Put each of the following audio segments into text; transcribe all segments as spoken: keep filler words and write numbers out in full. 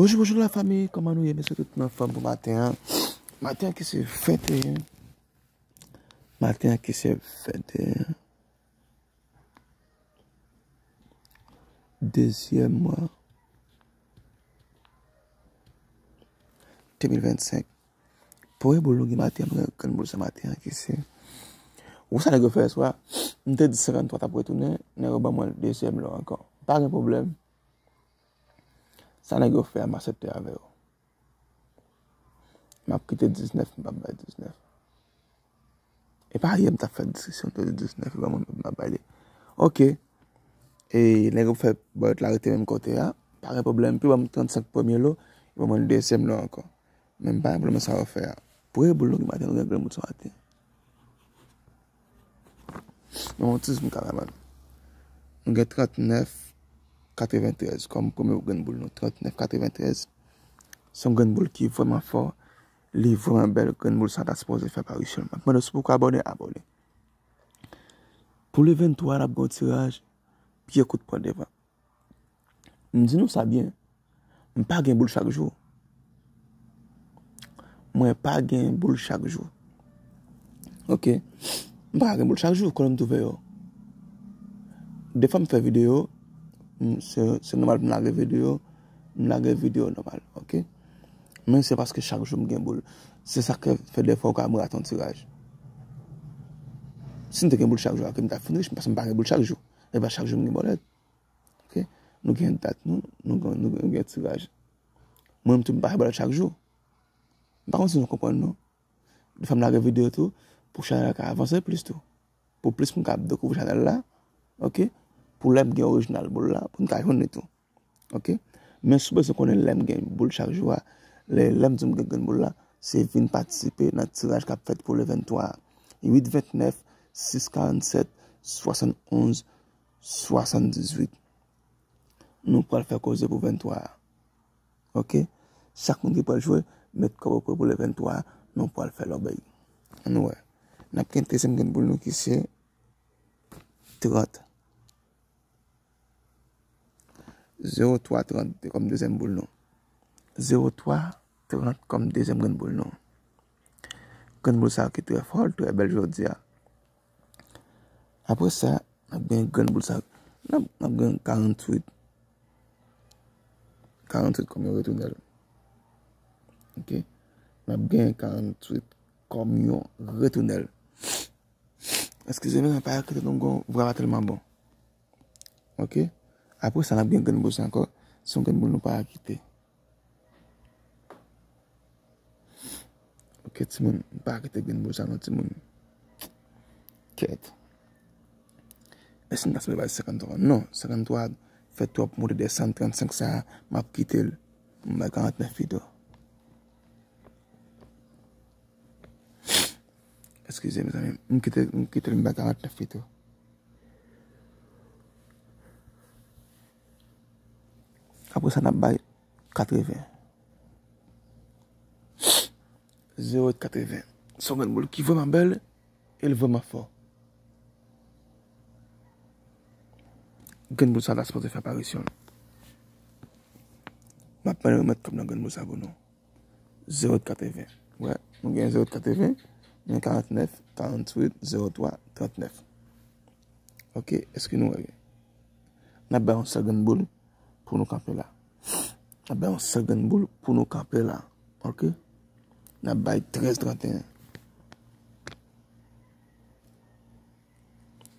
Bonjou, bonjou la fanmi, kòman nou ye? M espere tout moun anfòm pou maten an. Maten an ki se venteyen. Maten an ki se venteyen. Dezyèm mwa de mil vennsenk. Premye boul nou gen maten an, nou gen grenn boul sa maten an ki se. Ou sa nèg yo fè yè swa? M te di senkanntwa t ap retounen, nèg yo ban mwen dezyèm lò ankò. Pa gen pwoblèm. Sa nèg yo fè a, m aksepte avè yo. M ap kite diznèf, m p ap bay diznèf. E pa yè m t ap fè diskisyon de diznèf, e pa mwen menm m ap bay li. Oke. E nèg yo fè bòlèt la rete menm kote a. Pa gen pwoblèm, pi ban m trannsenk premye lo, e ban mwen dezyèm lo ankò. Men m pa gen pwoblèm sa yo fè a. Premye boul nou gen maten, nou gen grenn boul sa maten. Men yon ti zoom kameramann. Nou gen trannèf katreventrèz kòm premye grenn boul nou. Trannèf katreventrèz. Se yon grenn boul ki vrèman fò. Li vrèman bèl. Grenn boul sa ta sipoze fè aparisyon l. M ap mande w si w poko abòne, abòne. Pou le venntwa, n ap gen yon tiraj. Pye kout pran devan. M di nou sa byen. M pa gen boul chak jou. Mwen pa gen boul chak jou. Oke. M pa gen boul chak jou, kote m twouve yo? Defwa m fè videyo, m, se, se nòmal pou m lage videyo, m lage videyo nòmal, oke? Men se paske chak jou m gen boul. Se sa k fè defwa ou ka wè m rate yon tiraj. Si m te gen boul chak jou, ke m ta fin rich, paske m pa gen boul chak jou. E pa chak jou m gen bòlèt. Oke? Nou gen dat nou, nou gen, nou gen, nou gen tiraj. Mwen menm tou, m pa fè bòlèt chak jou. M pa konn si nou konprann non. Defwa m lage videyo tou, pou chanèl la ka avanse plis tou. Pou plis moun ka dekouvri chanèl la, oke? Pou lè m gen orijinal boul la, pou n ka jwenn li tou. Oke? Men si w bezwen konnen lè m gen boul chak jou a, lè, lè m di m gen grenn boul la, se vin patisipe nan tiraj k ap fèt pou le venntwa a. Uit vennèf, sis karannsèt, swasannonz, swasanndizuit. Nou pral fè koze pou venntwa a. Oke? Chak moun ki pral jwe, met kòb ou kote pou le venntwa a, nou pral fè lòbèy. Ann wè. N ap gen dezyèm grenn boul nou ki se trant. Zewo twa trant kòm dezyèm boul nou. Zewo twa trant kòm dezyèm grenn boul nou. Grenn boul sa ki trè fò, l trè bèl jodi a. Apre sa, n ap gen grenn boul sa. N ap, n ap gen karanntuit. Karanntuit kòm yon retounèl. Oke? N ap gen karanntuit kòm yon retounèl. Eskize m, pa kite nou gon vwa pa tèlman bon. Oke? Apre sa, n ap gen grenn boul sa ankò. Se yon grenn boul nou pa kite. Oke, timoun, m pa kite grenn boul sa non, timoun. Kèt. Èske m ta sanble bay senkanntwa? Non, senkanntwa fè twòp moute desann, trannsenk sa, m ap kite l. M bay karantnèf pito. Eskize, mezanmi, m kite, m kite l, m bay karantnèf pito. Apre sa, n ap bay katreven. Zewo uit katreven. Se yon grenn boul ki vrèman bèl e l vrèman fò. Grenn boul sa ta sipoze fè aparisyon l. M ap mande remèt kòb nan grenn boul sa pou nou. Zewo uit katreven. Wè, nou gen zewo uit katreven, nou gen karantnèf, karanntuit, zewo twa, trantnèf. Oke, èske nou wè? N ap bay yon sèl grenn boul pou nou kanpe la. N ap bay yon sèl grenn boul pou nou kanpe la. Oke? N ap bay trèz tranteyen.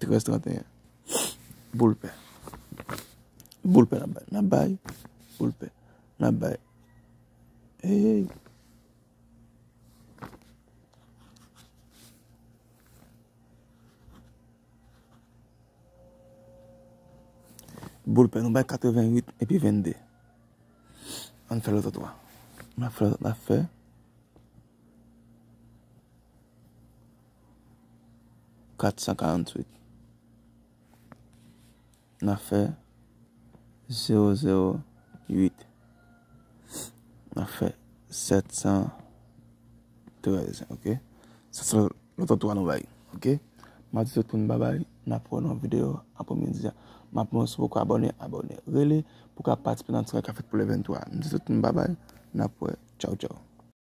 Trèz tranteyen. Boul pè. Boul pè n ap bay. N ap bay. Boul pè. N ap bay. Hey. Boul pè, nou bay katreven uit epi vennde. Ann fè lòt twa. N ap fè, n ap fè kat san karanntuit. N ap fè zewo zewo uit. N ap fè sèt san trèz, oke? Sa se lòt twa nou bay, oke? M ap di tout moun babay, n ap wè nan videyo aprèmidi a. M ap mande si w poko abòne, abòne. Rele Ou ka patisipe nan tiraj k ap fèt pou le venntwa. M di tout moun babay, n ap wè. Tchaw, tchaw.